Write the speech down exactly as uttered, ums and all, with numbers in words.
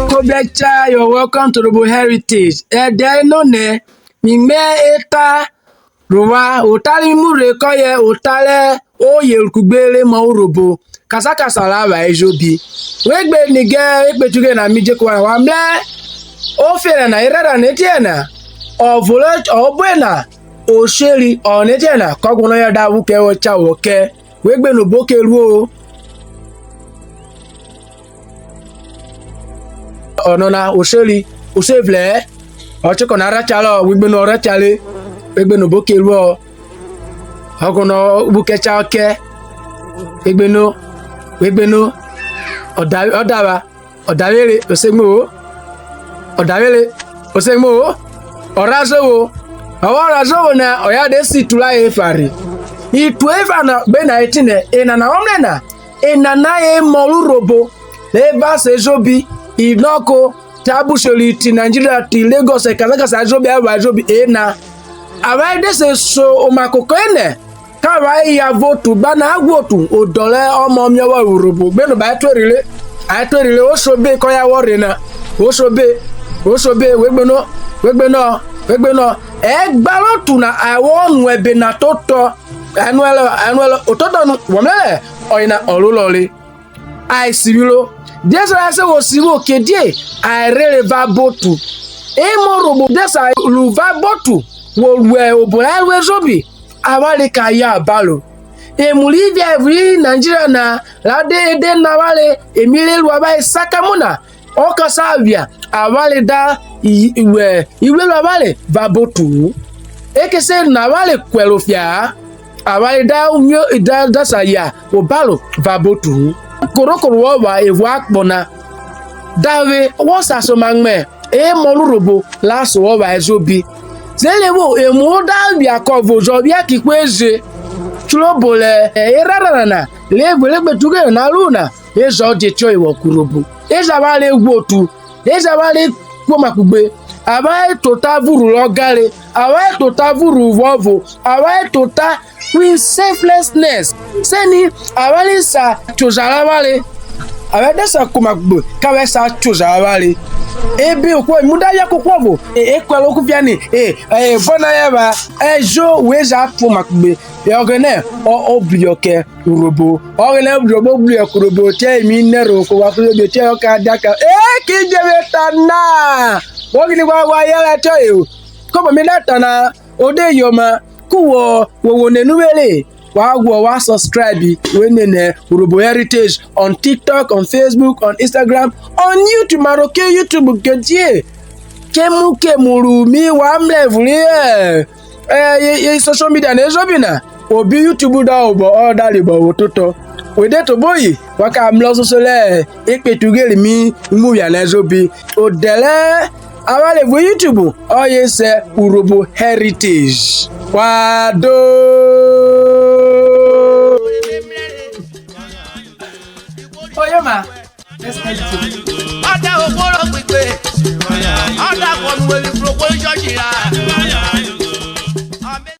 Kobiacha, you're welcome to Urhobo Heritage. Ẹdẹ eno nẹ mi mẹ eta ro wa, ota ri mi mu rhe kọye ota rẹ oyeri kugbe rẹ emọ Urhobo, kasakasa rẹ avwanre ejobi. We gbe nighe ekpetu ghẹ na, mi je ku wa na, wa mrẹ ofie nana, erha nana etiẹ na, ọvo rẹ oboe na, osheri ọ nẹ etiẹ na, kọ guọnọ yọ da vwẹ ukẹ wọ cha wọ kẹ, we gbe nẹ obo ke ruo-o. Ọnana osheri, o se vrẹ-ẹ, ọ chekọ na rha cha rọ, we gbe nẹ ọ rha cha re, we gbe nẹ obo ke ruo-ọ. Ọ guọnọ vwẹ ukẹ cha ọ kẹ, we gbe no, we gbe no, ọ da, ọ da va. Ọ da vwere, o se muo-o. Ọ da vwere, o se muo-o. Ọ rha jovwo. Ọ vwọ rha jovwo na, ọ ya de si itu rayen epha rhe. Itu epha na gbe na etinẹ, enana wọ mrẹ na, enana emọ rẹ Urhobo, rẹ evase ejobi, inọko, te abusheri, te Nigeria, te Lagos, ẹkasakasa ejobi, ẹvwa ejobi, ena. Avwanre de se so omakoko enẹ, ka avwanre ya vwẹ otu gba na, a ghwa otu, odọ rẹ ọmọ miovwọ Urhobo, gbe no ba tuerhire, a tuerhire, o se obe kọye a vwọ rhe na, o se obe, o se obe, we gbe no, we gbe no, we gbe no. Ẹgba rẹ otu na, a vwọ nu ẹbe na totọ, ẹnuẹrọ, ẹnuẹrọ, ototọ nu, wọ mrẹ, ọyena ọ rorọ re. Aisivwiro, diesorọ ayen se vwo sivwo, kidie ayen rhere vabọ otu. Emọ Urhobo de sa ru vabọ otu, vwo ru obo ra ru ejobi, avwanre ka ya obaro. Emu rivẹ evun ri Nigeria na, ra de, de nọ avwanre, emi re ru avwanre sakamu na, ọ ka sa phia, avwanre da i-, vwẹ irueru avwanre vabọ otu-u. E ke se nọ avwanre kuẹro phia-a, avwanre da, da, da sa ya obaro vabọ otu-u. Korhokoro wọ vwa evun akpọ na, da vwe wọ sa soma mẹ emọ rẹ Urhobo ra so wọ vwa ejobi. Zẹrẹ vwo emu da phia kọ vwo jọ phia kẹ ihwo eje, churobọ rẹ erharha nana re vwe re gbe tughe na ru na, e jẹ ọ je tiọyena vwọ kẹ Urhobo. E jẹ avwanre ghwa otu, e jẹ avwanre kuomakugbe, avwanre tota vwurhurhu ọgare, avwanre tota vwurhurhu vuọvo, avwanre tota with selflessness. Sẹni avwanre sa che oja rẹ avwanre, avwanre da sa kuomakugbe, ka avwanre sa che oja rẹ avwanre. Ebe ohwo muda ya kohwo ọvo, e, e kuẹro kufia ni, e, e, vọ na ya epha, ẹjo we ja kuomakugbe. Ọghẹnẹ ọ, ọ briyọ kẹ Urhobo. Ọghẹnẹ Urhobo briyọ kẹ Urhobo, te emi nẹrhẹ ohwo wa kugbe, te ọ ka dia kẹ. E, ki je vwe eta na, wo ghini ghwa ghwa yẹrẹ tiọye o. Kọbọ mi da ta na, o de yoma, ku wọ wo wo nene uvwere, wa ghwọ wa subscribe, we nene Urhobo Heritage on TikTok, on Facebook, on Instagram, on YouTube, ma ro ke YouTube ke die. Kemu kemu ru mi wa mrẹ evun ri, eh, eh, i, i social media na ejobi na, obi YouTube da obọ, ọ da rhe obọ vwo totọ. We de te oboyi, wa ka mrẹ ọsoso rẹ ekpetu ughe ri mi mu phia na ejobi. Odẹ rẹ avwanre vwẹ YouTube, ọye se Urhobo Heritage. Wa do. Oyoma. Let's get it. Ọ da oborẹ gbigbe, ọ da guọnọ uwevwi bro ohwo ri jọji ra.